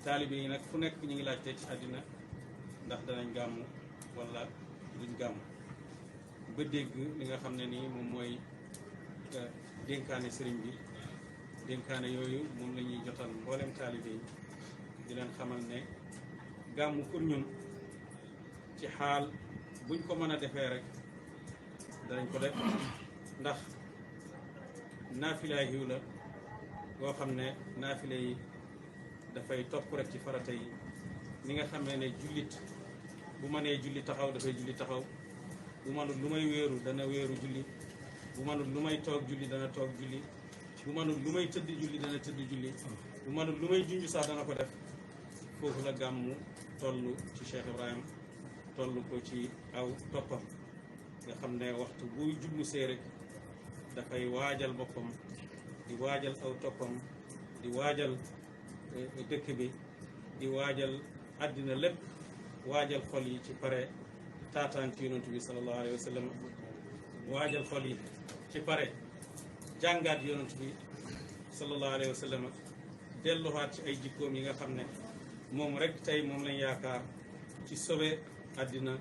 taalibe yi nag fu nekk ñu ngi laajte ci àddina ndax danañ gàmmu wala duñ gàmmu ba dégg li nga xam ne nii moom mooy dénkaane sëriñ bi. dénkaane yooyu moom la ñuy jotal mboolem taalibe yi di leen xamal ne gàmmu pour ñun ci xaal buñ ko mën a defee rek danañ ko def ndax naafila yiw la boo xam ne naafila yi dafay topp rek ci farata yi ni nga xamee ne jullit bu mënee julli taxaw dafay julli taxaw bu mënul lu may wéeru dana wéeru julli bu mënul lu may toog julli dana toog julli bu mënul lu may tëdd julli dana tëdd julli bu mënul lu may junj sax dana ko def foofu la gàmmu toll ci Cheikh Ibrahim toll ko ci aw toppam nga xam ne waxtu buy jublu see rek dafay waajal boppam di waajal aw toppam di waajal dëkk bi di waajal àddina lépp waajal xol yi ci pare taataan ci yonent bi sallallahu alayhi wa sallam waajal xol yi ci pare jàngaat yonent bi sallallahu alayhi wa sallam delluwaat ci ay jikkoom yi nga xam ne moom rek tey moom lañ yaakaar ci sobe àddina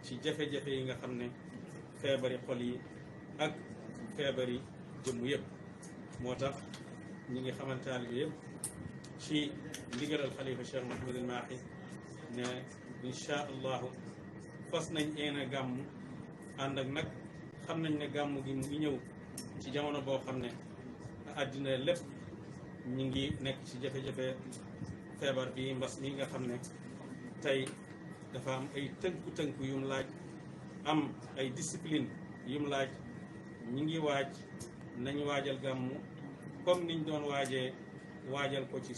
ci jafe-jafe yi nga xam ne feebari xol yi ak feebari jëmm yëpp moo tax ñi ngi xamal taalibe yëpp ci ndigalal xalifa Cheikh Mouhamadul Mahi ne incha allahu fas nañ eena gàmm ànd ak nag xam nañ ne gàmm gi mu ngi ñëw ci jamono boo xam ne àddina lépp ñi ngi nekk ci jafe-jafe feebar bi mbas mi nga xam ne tey dafa am ay tënku-tënku yum laaj am ay discipline yum laaj ñi ngi waaj nañ waajal gàmmu comme niñ doon waajal ko ci